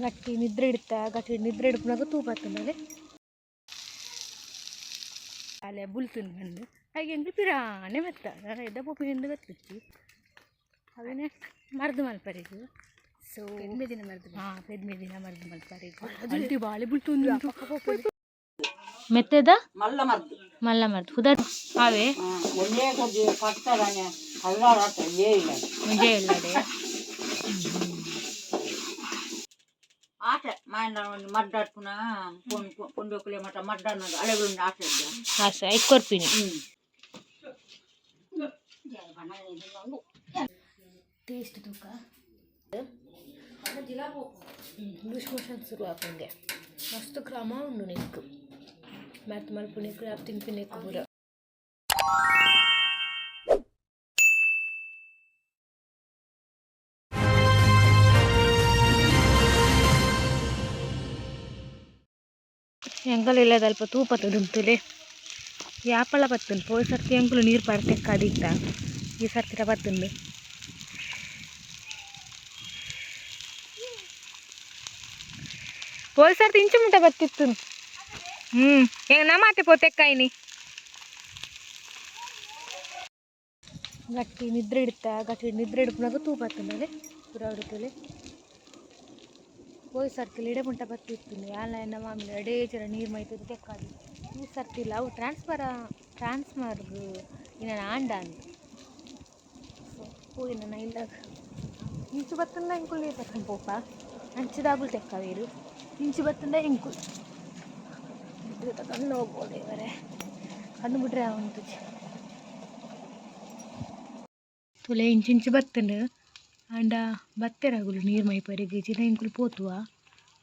ಗಟ್ಟಿ ನಿದ್ರೆ ಇಡ್ತ ಗಟ್ಟಿ ನಿದ್ರೆ ಇಡ್ಪುನಗ ತೂ ಬತ್ತುಂಡಲೆ ಅಲೆ ಬುಲ್ತುನ್ ಬಂದು ಹಾಗೆ ಎಂಕ್ಲು ಪಿರಾನೆ ಬತ್ತ ಎದ್ದ ಪೋಪಿನಿಂದ ಗೊತ್ತಿಚ್ಚಿ ಅವೇನೆ ಮರ್ದು ಮಲ್ಪರೆಗ್. ಸೊ ಪೆದ್ಮೆ ದಿನ ಮರ್ದು. ಹಾಂ, ಪೆದ್ಮೆ ದಿನ ಮರ್ದು ಮಲ್ಪರೆಗ್. ಅಲ್ಟಿ ಬಾಳೆ ಬುಲ್ತುಂದು ಮೆತ್ತೆದ. ಮಲ್ಲ ಮದ್ದು. ಮಲ್ಲ ಮರ್ದು ಹುದರ್ ಅವೇ. ಒಂದೇ ಕೊಜ್ಜಿ ಕಟ್ತಾನೆ ಹಲ್ವಾರು ಒಂದೇ ಇಲ್ಲ. ಒಂಜೇ ಇಲ್ಲಡೆ. ಆಟೆ ಮಾಯನ ಒಂದು ಮಡ್ಡಾಡ್ಪುನ ಕೊಂಡೋಕುಲೆ ಮಠ ಮಡ್ಡನ್ನದು ಅಳೆಗಳು ಆಟೆ ಇದ್ದ. ಆಸೆ ಐಕ್ ಕೊರ್ಪಿನಿ. ಟೇಸ್ಟ್ ತೂಕ. ಲೂಸ್ ಮೋಷನ್ ಶುರು ಆಪುಂಗೆ. ಮಸ್ತ್ ಕ್ರಮ ಉಂಡು ನೆಕ್ಕು ಮರ್ತ್ ಮಲ್ಪುನೆಕ್ಕು ತಿನ್ಪಿನೆಕ್ಕು ಪೂರ. ಎಂಕಲ್ ಇಲ್ಲದಲ್ಪ ತೂಪತ್ತುಂತುಲೆ ಯಾಪಳ ಬತ್ತುಂಡು. ಪೋಯಿ ಸರ್ತಿ ಎಂಕುಲು ನೀರು ಪಾಡ್ತೆಕ್ಕಾದಿತ್ತ, ಈ ಸರ್ತಿರ ಬತ್ತುಂಡು. ಪೋಯಿ ಸರ್ತಿ ಇಂಚು ಮುಟ್ಟ ಬತ್ತಿತ್ತು. ಹ್ಞೂ, ನಮಾತೆ ಪೋತೆಕ್ಕಾಯ್ನಿ. ಗಟ್ಟಿ ನಿದ್ರೆ ಇಡ್ತ ಗಟ್ಟಿ ನಿದ್ರೆ ಇಡ್ಪುನಗ ತೂ ಬತ್ತುಂಡಲೆ ಪೂರ ಹೊಡಿತಲೆ. ಪೋಯಿ ಸರ್ತಿ ಇಡೆ ಮುಟ್ಟ ಬತ್ತಿತ್ತು. ಯಾಲ ಎನ್ನ ಮಾಮೂಲಿ ಎಡೇ ಜರ ನೀರು ಮೈತದ ತೆಕ್ಕಾದಿ. ಈ ಸರ್ತಿಲ್ಲ ಅವು ಟ್ರಾನ್ಸ್ಫರ್ಗ್ ಇನ್ನ ಆಂಡ ಅಂದ್. ಸೊ ಪೋಯಿನ ಇಲ್ಲಾಗ ಇಂಚು ಬತ್ತಂದ ಎಂಕುಲು ನೀರು ಬತ್ತಂದು ಪೋಪ ಅಂಚದಾಗುಲು ತೆಕ್ಕವೇರು. ಇಂಚು ಬತ್ತಂದ ಎಂಕುಲು ನಿದ್ರೆ ಕಣ್ಣು ಹೋಗ್ಬೋದು ಇವರೇ ಕಣ್ಣು ಬಿಟ್ರೆ ಉಂಟು ತುಲೆ. ಇಂಚಿಂಚು ಬತ್ತಂಡು ಆಂಡ ಬತ್ತೆರಾಗುಲು ನೀರು ಮೈಪರಿಗೆ ಜಿನ ಎಂಕುಲು ಪೋತುವ.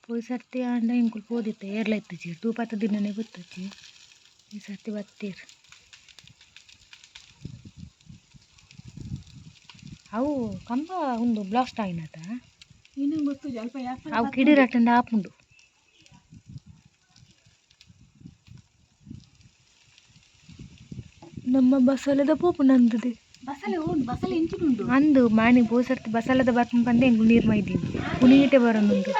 ಪೋಯಿ ಸರ್ತಿ ಆಂಡ ಎಂಕುಲು ಪೋದಿತ್ತೆ ಏರ್ಲ ಇತ್ತುಜಿ ತೂಪತ್ತ ದಿನನೇ ಗೊತ್ತುಜ್ಜಿ. ಈ ಸರ್ತಿ ಬತ್ತೀರ್. ಅವು ಕಂಬ ಒಂದು ಬ್ಲಾಸ್ಟ್ ಆಯಿನತ. ಇನ್ನು ಗೊತ್ತು ಅಲ್ಪ. ಅವು ಕಿಡಿರಟ್ಟಂಡ ಆಪುಂಡು. ನಮ್ಮ ಬಸಲೆದ ಪೋಪು ನಂದದೆ. ಬಸಲೆ ಉಂಡು, ಬಸಲೆ ಇಂಚುಂಡು. ಅಂದು ಮಾಣಿ ಪೋಯಿ ಸರ್ತಿ ಬಸಲದ ಬರ್ಪುಂಡು ಪಂದೆ ಎಂಕುಲು ನೀರು ಮೈದೀನಿ ಪುನೀಟೆ ಬರೋನುಂಡು.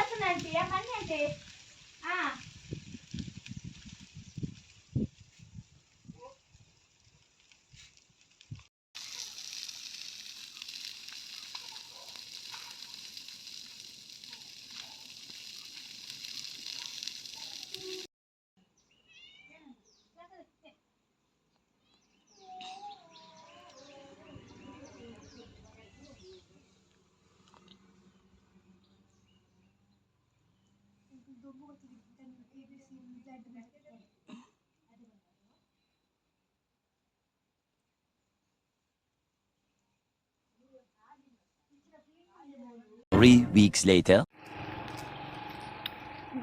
3 weeks later.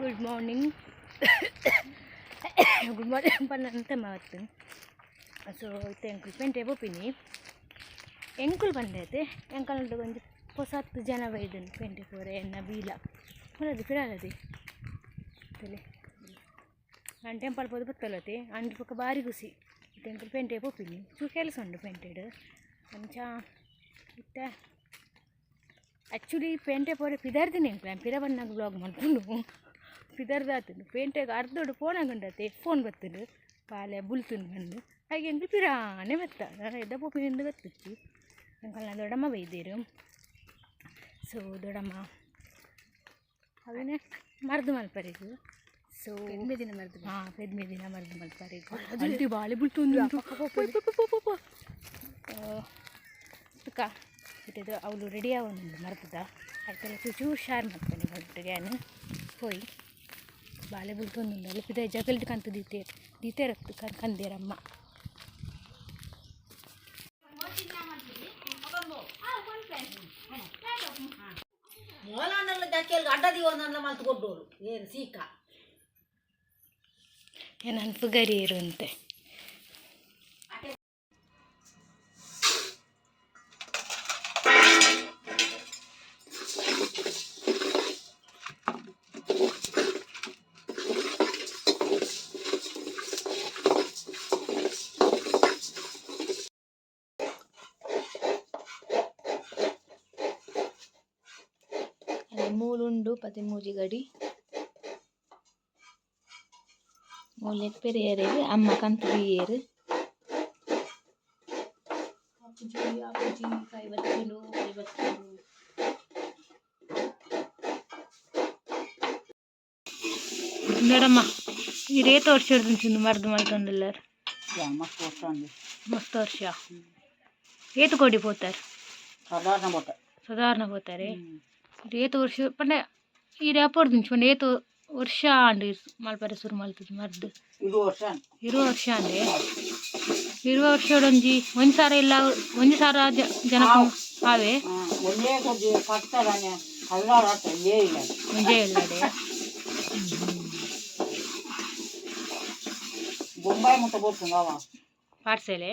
Good morning, good morning ಪನ್ನಂತೆ ಮಾತು. ಸೊ ಇತ್ತೆ ಎಂಕುಲು ಪೇಂಟೆ ಪೋಪಿನಿ. ಎಂಕುಲು ಬಂದೈತೆ ಎಂಕಲ್ನೊಟ್ಟು ಒಂಜಿ ಪೊಸತ್ತು ಜನ ಬೈದನ್ ಪೇಂಟೆ ಪೋರೆ. ಎನ್ನ ಬೀಲ ಪುನದಿ ಪಿರಾಲದಿ ತಲೆ ನಾನು ಟೆಂಪಲ್ ಪೋದು ಬತ್ತಲತೆ ಅಂಡ್ ಬೊಕ ಬಾರಿ ಖುಷಿ. ಇತ್ತೆ ಎಂಕುಲು ಪೇಂಟೆ ಪೋಪಿನಿ. ಚೂರು ಕೆಲಸ ಉಂಡು ಪೇಂಟೆಡ್ ಅಂಚ. ಇತ್ತೆ ಆ್ಯಕ್ಚುಲಿ ಪೇಂಟೆ ಪೋರೆ ಪಿದರ್ದಿನಿ ಎಂಕ್ಲು ಪಿರ ಬನ್ನಾಗ ವ್ಲಾಗ್ ಮಲ್ಪುಂಡು ಪಿದರ್ದಾತುಂಡು. ಪೇಂಟೆಗ್ ಅರ್ಧೋಡು ಪೋನಾಗುಂಡತೆ ಫೋನ್ ಬತ್ತುಂಡು ಬಾಲೆ ಬುಲ್ತುಂಡು ಬಂದು ಹಾಗೆ ಎಂಕ್ಲು ಪಿರಾನೆ ಬತ್ತ ಎದ್ದ ಪೋಪಿನಿಂದ ಗೊತ್ತುಜ್ಜಿ. ಎಂಕಲ್ನ ದೊಡ್ಡಮ್ಮ ಬೈದೇರು. ಸೊ ದೊಡ್ಡಮ್ಮ ಅವೇನೆ ಮರ್ದು ಮಲ್ಪರೆಗ್. ಸೊ ಪೆದ್ಮೆ ದಿನ ಮರ್ದು. ಹಾಂ, ಪೆದ್ಮೆ ದಿನ ಮರ್ದು ಮಲ್ಪರೆಗ್. ಅಲ್ಟಿ ಬಾಳೆ ಬುಲ್ತುಂಡು ತುಕ. ಇತ್ತದು ಅವಳು ರೆಡಿ ಆವೊಂದುಂಡು ಮರ್ದದ. ಐತೆಲ್ಲ ಚೂಚೂರು ಹುಷಾರು ಮಲ್ಪನೆ ಒಟ್ಟಿಗೆ ಪೋಯಿ. ಬಾಳೆ ಬುಲ್ತೊಂದುಂಡು ಅಲ್ಪ ಪಿದಾಯಿ ಜಗಲ್ಡ್ ಕಂತು ದೀತೆರ್ ದೀತೆರ್ ಕಂದೇರಮ್ಮ. ಮೂಲಾಂಡಲ ದಕ್ಕೆಲ್ಗೆ ಅಡ್ಡ ದಿವೊಂದನ್ಲ ಮಲ್ತು ಕೊಡ್ಡೋರು ಏನು ಸೀಕ. ಏನನ್ ಪುಗರಿ ಇರುವಂತೆ. ಅಲ್ಲಿ ಮೂಲು. ಉಂಡು 13 ಗಡಿ. ಮೂಲೆಗ್ ಪೆರಿಯರೆಗ್ ಅಮ್ಮ ಕಂತು ದೀಯೆರ್. ಅಪ್ಪುಜಿ ಅಪ್ಪುಜಿ ಕೈ ಬತ್ತುಂಡು ಕೈ ಬತ್ತುಂಡು. ಮೇಡಮ್ಮ ಈ ರೇತ ವರ್ಷ ಹಿಡ್ದು ಮರ್ದು ಮಲ್ತೊಂದುಲ್ಲಾರ್. ಮಸ್ತ್ ವರ್ಷ ಅಂದು. ಮಸ್ತ್ ವರ್ಷ. ಏತ್ ಕೋಡಿ ಪೋತಾರ್? ಸಾಧಾರಣ ಬೋಟ. ಸಾಧಾರಣ ಪೋತಾರೆ. ಏತ್ ವರ್ಷ ಪಂಡ ಈ ರ್ಯಾಪೋರ್ದುಂಚಿ ಪಂಡ ಏತ್ ವರ್ಷ ಆಂಡ್ ಮಲ್ಪರೆ ಶುರು ಮಲ್ತುದು ಮರ್ದು? ಇದು ವರ್ಷ. 20 ವರ್ಷ ಅಂದೆ. 20 ವರ್ಷಡೊಂಜಿ ಒಂಜಿ ಸಾರ ಇಲ್ಲ ಒಂಜಿ ಸಾರ ಜನ ಆವೆ. ಒಂದೇ ಸತಿ ಕಟ್ತಾರಾನೆ ಹಲ್ಲಾರ ಒಂದೇ ಇಲ್ಲ. ಒಂಜೇ ಇಲ್ಲಡೆ. ಬೊಂಬಾಯಿ ಮುಟ್ಟ ಬೋಡ್ತು ಅವ. ಪಾರ್ಸೆಲೆ.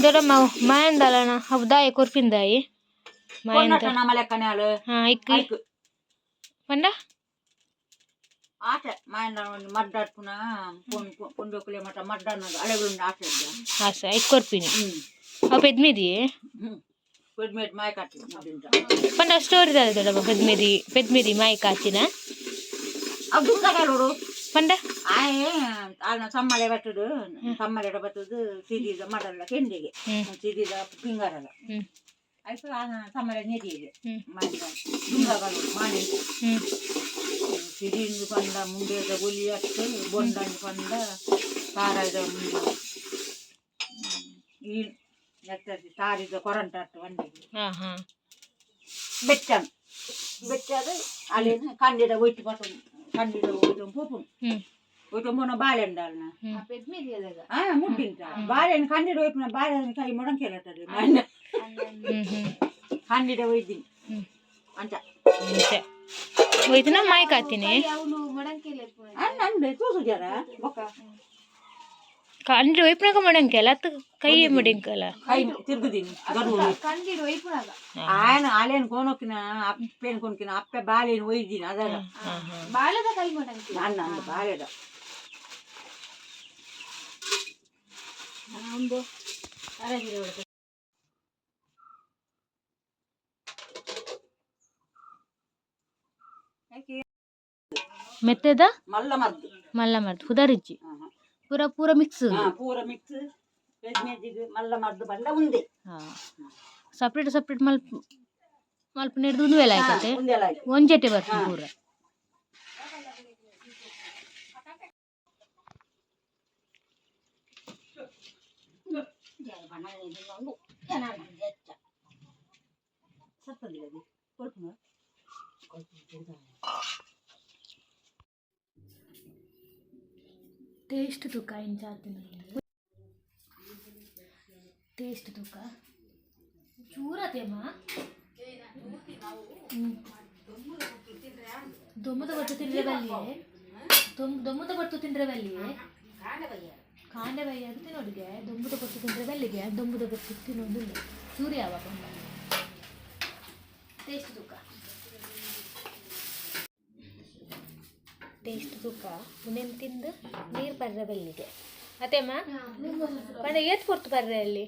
ದೊಡ್ಡಮ್ಮ ಮಾಯಂದಲನ ಅವು ದಾಯ ಕೊರ್ಪಿಂದಾಯಿ ಮಾಯಂದ. ನಮ್ಮ ಲೆಕ್ಕನೆ ಅಲು. ಹಾ ಇಕ್ ಪಂಡ. ಆಟ ಮಾಯಂದ ಒಂದು ಮಡ್ಡಾಡ್ಪುನ ಪೊಂಜೋಕುಲೆ ಮಟ್ಟ ಮಡ್ಡನ್ನದು ಅಳೆಗಳು ಆಟ ಇದ್ದ. ಆಸೆ ಐಕ್ ಕೊರ್ಪಿನಿ. ಅವು ಪೆದ್ಮಿದಿ. ಪೆದ್ಮೇಟ್ ಮಾಯ ಕಟ್ಟಿ ಮುದ್ದಿಂಟ. ಪಂಡ ಸ್ಟೋರಿ ದಾದ ದೊಡ್ಡಮ್ಮ ಪೆದ್ಮಿದಿ ಪೆದ್ಮಿದಿ ಮಾಯ ಕಾಚಿನ? ಅವು ದುಂಗಡಲೋಡು. ಪಂಡ. ಆಯೆ ಆಲ್ನ ಸಮ್ಮಲೆ ಬಟ್ಟುದು ಸಮ್ಮಲೆ ಬತ್ತದು ಸಿದಿದ ಮಡಲ್ಲ ಕೆಂಡಿಗೆ. ಸಿದಿದ ಪಿಂಗಾರಲ್ಲ. ಆಯ್ತು ಆನ ಸಮ್ಮಲೆ ನೆದಿಗೆ. ಮಾಯಂದ ದುಂಗಗಳು ಮಾಣಿ. ಸಿರಿಂದು ಪಂಡ ಮುಂಡೇದ ಗುಲಿ ಅಟ್ಟು ಬೊಂಡಂದು ಪಂಡ ತಾರಾಯ್ದ ಈ ನೆತ್ತದಿ ತಾರಿದ ಕೊರಂಟ ಅಟ್ಟು ವಂಡಿಗೆ. ಹಾ ಹಾ. ಬೆಚ್ಚನ್ ಬೆಚ್ಚಾದ ಅಲ್ಲಿನ ಕಂಡಿಡ ಒಯ್ತು ಪಟ್ಟು ಕಂಡಿಡ ಒಯ್ತು ಪೋಪುನು. ಒಯ್ತು ಮೋನ ಬಾಳೆಂಡ ಅಲ್ನ. ಆ ಮುಡ್ಡಿಂತ ಬಾಳೆಹಣ್ಣು ಕಂಡಿಡ ಒಯ್ಪುನ ಬಾಳೆಹಣ್ಣು ಕೈ ಮೊಡಂಕೇಲಟ್ಟದು. ಹ್ಮ್ ಹ್ಮ್. ಕಂಡಿಡ ಒಯ್ದಿನಿ. ಅಂಚ. ಅಂಚ ಹೋಯ್ತುನ ಮಾಯ ಕಾತಿನಿ. ಅನ್ನ ಅಂದೆ ತೂಸು ಜರ ಬೊಕ್ಕ. ಅಂದ್ರೆ ಒಯ್ಪುನಾಗ ಮೊಡಂಕೆಲ್ಲ ಅತ್ತು ಕೈ ಮೊಡಂಕಲ್ಲ? ಕೈ ತಿರುಗುದೀನಿ ಗರು. ఆయన ಆಲೇನು ಕೋನೊಕ್ಕಿನ ಅಪ್ಪೇನು ಕೊನಕಿನ ಅಪ್ಪೆ ಬಾಳೆಹಣ್ಣು ಒಯ್ದೀನಿ ಅದರ. ಹಾ ಹಾ. ನನ್ನ ಅಂದು ಬಾಳೆದ. ಮೆತ್ತದ. ಮಲ್ಲ ಮದ್ದು. ಮಲ್ಲ ಮರ್ದು ಹುದಾರಿಜ್ಜಿ. ಪೂರ ಪೂರ ಮಿಕ್ಸ್. ಪೂರ ಮಿಕ್ಸ್ ವೆಜ್ ಮಲ್ಲ ಮದ್ದು ಬಂಡ ಉಂದೆ. ಸಪ್ರೇಟ್ ಸಪ್ರೇಟ್ ಮಲ್ಪ ಮಲ್ಪ ನೆಡ್ದು ಒಂದು ವೇಳೆ ಆಯ್ತತೆ. ಉಂದೆಲ್ಲ ಆಯ್ತು. ಒಂಜೆಟೆ ಬರ್ತದೆ ಪೂರ. ಸತ್ತದಿಲ್ಲ ಅದು ಕೊಡ್ಪುನ. ಟೇಸ್ಟ್ ತುಕ್ಕ ಇಂಚಾತಿನ ಟೇಸ್ಟ್ ತುಕ್ಕ ಚೂರತೆಮ್ಮ ದೊಮ್ಮದ ಬಟ್ಟು ತಿಂದ್ರೆ ಬಲ್ಲಿಯೇ ದೊಮ್ಮದ ಬಟ್ಟು ತಿಂದ್ರೆ ಬಲ್ಲಿಯೇ ಕಾಂಡೆ ಬಯ್ಯ ಅದು ತಿನ್ನೋಡಿಗೆ ದೊಂಬುದ ಬಟ್ಟು ತಿಂದ್ರೆ ಬಲ್ಲಿಗೆ ದೊಂಬುದ ಬಟ್ಟು ತಿನ್ನೋದಿಲ್ಲ ಚೂರಿ ಯಾವಾಗ ಟೇಸ್ಟ್ ತುಕ್ಕ ಟೇಸ್ಟ್ ತುಕ್ಕ ಉನೇನು ತಿಂದು ನೀರು ಬರ್ರೆ ಬಲ್ಲಿಗೆ ಅತ್ತೇಮ್ಮ ಪಂಡ ಏತ್ ಪೊರ್ತು ಬರ್ರೆ ಅಲ್ಲಿ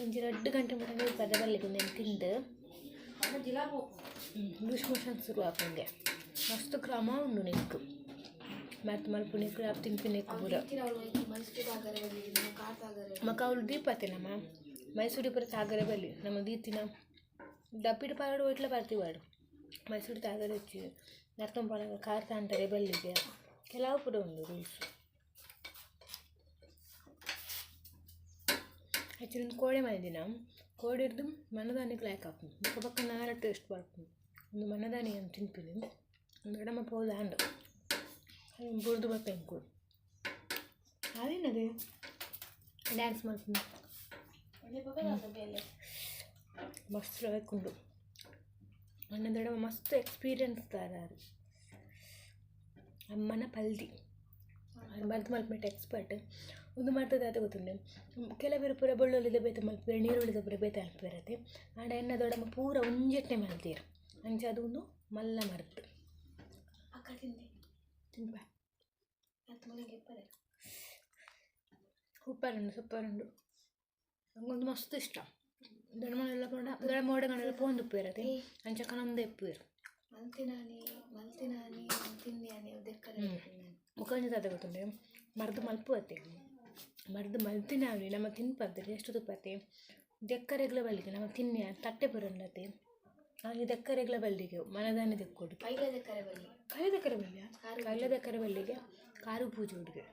ಒಂಜಿ 2 ಗಂಟೆ ಮುಟ್ಟ ನೀರು ಬರ್ರೆ ಬಲ್ಲಿಗೆ ಉಂದೆನ್ ತಿಂದು ಲೂಸ್ ಮೋಷನ್ ಶುರು ಆಪುಂಗೆ. ಮಸ್ತ್ ಕ್ರಮ ಉಂಡು ನಿಕ್ಕು ಮರ್ತ್ ಮಲ್ಪುನಿಕ್ಕು ಅಪ್ ತಿನ್ಪಿನೆಕ್ಕು ಪೂರ ಮಕ್ಕ ಅವಳು ದೀಪತ್ತೆ ನಮ್ಮ ಮೈಸೂರಿ ಪೂರ ತಾಗರೆ ಬಲ್ಲಿ ನಮ್ಮ ದೀತಿನ ಡಬ್ಬಿಡು ಪಾಡು ಒಟ್ಲ ಬರ್ತೀವಾಡು ಮೈಸೂರು ತಾಗರೆ ಹೆಚ್ಚು ನರ್ತಂಪನಾಗ ಕಾರ್ ತಾಂಟರೆ ಬಲ್ಲಿಗೆ ಕೆಲವು ಪೂರ ಉಂಡು ರೂಲ್ಸ್. ಆ್ಯಕ್ಚುಲಿ ಒಂದು ಕೋಡೆ ಮಲ್ದಿನ ಕೋಡೆ ಹಿಡ್ದು ಮನದಾನಿಗೆ ಲಾಯ್ಕ್ ಆಪುಂಡು ಬೊಕ್ಕ ಬೊಕ್ಕ ನಾರ ಟೇಸ್ಟ್ ಬರ್ಪುಂಡು ಒಂದು ಮನದಾನಿ ಅಂತ ತಿನ್ಪಿನಿ ಒಂದು ಎಡಮ ಪೋದ ಆಂಡ್ ಬುರ್ದು ಬತ್ತ ಎಂಕುಲು ಅದೇನದು ಡ್ಯಾನ್ಸ್ ಮಾಡ್ತೀನಿ ಮಸ್ತ್ ಲಾಯ್ಕ್ ಅಣ್ಣದೊಡ ಮಸ್ತ್ ಎಕ್ಸ್ಪೀರಿಯನ್ಸ್ ದಾರ ಅಮ್ಮನ ಪಲ್ದಿ ಮರ್ದು ಮಲ್ಪುನೆಟ್ ಎಕ್ಸ್ಪರ್ಟ್ ಉಂದು ಮಾಡ್ತದೆ ಅದು ಗೊತ್ತುಂಡು. ಕೆಲವರು ಪೂರ ಬೊಳ್ಳುಳ್ಳಿದ ಬೇತೆ ಮಲ್ಪುವೆರ್ ನೀರುಳ್ಳಿದ ಪೂರ ಬೇತೆ ಮಲ್ಪುವೆರತೆ ಆಂಡ ಎನ್ನ ದೊಡ್ಡಮ್ಮ ಪೂರ ಒಂಜೆಟ್ಟೆ ಮಲ್ತೀರ್ ಅಂಚ ಅದು ಒಂದು ಮಲ್ಲ ಮರ್ದು ತಿನ್ಪ. ಸೂಪರ್ ಉಂಡು, ಸೂಪರ್ ಉಂಡು. ನಂಗೊಂದು ಮಸ್ತ್ ಇಷ್ಟ. ದೊಡ್ಡ ಪಂಡ ದೊಡ್ಡ ಮೋಡಗಳೆಲ್ಲ ಪೋಂದು ಉಪ್ಪುವೆರ್ ಅಂಚ ಕನೊಂದು ಇಪ್ಪುವೆರ್. ಮಲ್ತಿನಾನಿ ಮಲ್ತಿನಾನಿ ತಿನ್ನಿಯಾನಿ ದೆಕ್ಕರೆ. ಮುಖಂಜ ದಾದ ಗೊತ್ತುಂಡೆ, ಮರ್ದ್ ಮಲ್ಪುವತ್ತೆ, ಮರ್ದ್ ಮಲ್ತಿನಾವಿ ನಮ್ಮ ತಿನ್ಪತ್ತೆ ಟೇಸ್ಟ್ ತುಪ್ಪತ್ತೆ. ದೆಕ್ಕರೆಗ್ಲ ಬಲ್ಲಿಗೆ ನಮ್ಮ ತಿನ್ನಿಯ ತಟ್ಟೆ ಪುರಂಡತೆ ಹಾಗೆ ದೆಕ್ಕರೆಗ್ಲ ಬಲ್ಲಿಗೆ ಮನದಾನಿ ದೆಕ್ಕೊಡು. ಕೈಲ ದೆಕ್ಕರೆ ಬಲ್ಲಿ. ಕೈಲ ದೆಕ್ಕರೆ ಬಲ್ಲಿಯ, ಕೈಲ ದೆಕ್ಕರೆ ಬಲ್ಲಿಗೆ ಕಾರು ಪೂಜೆ ಹುಡುಗೆ.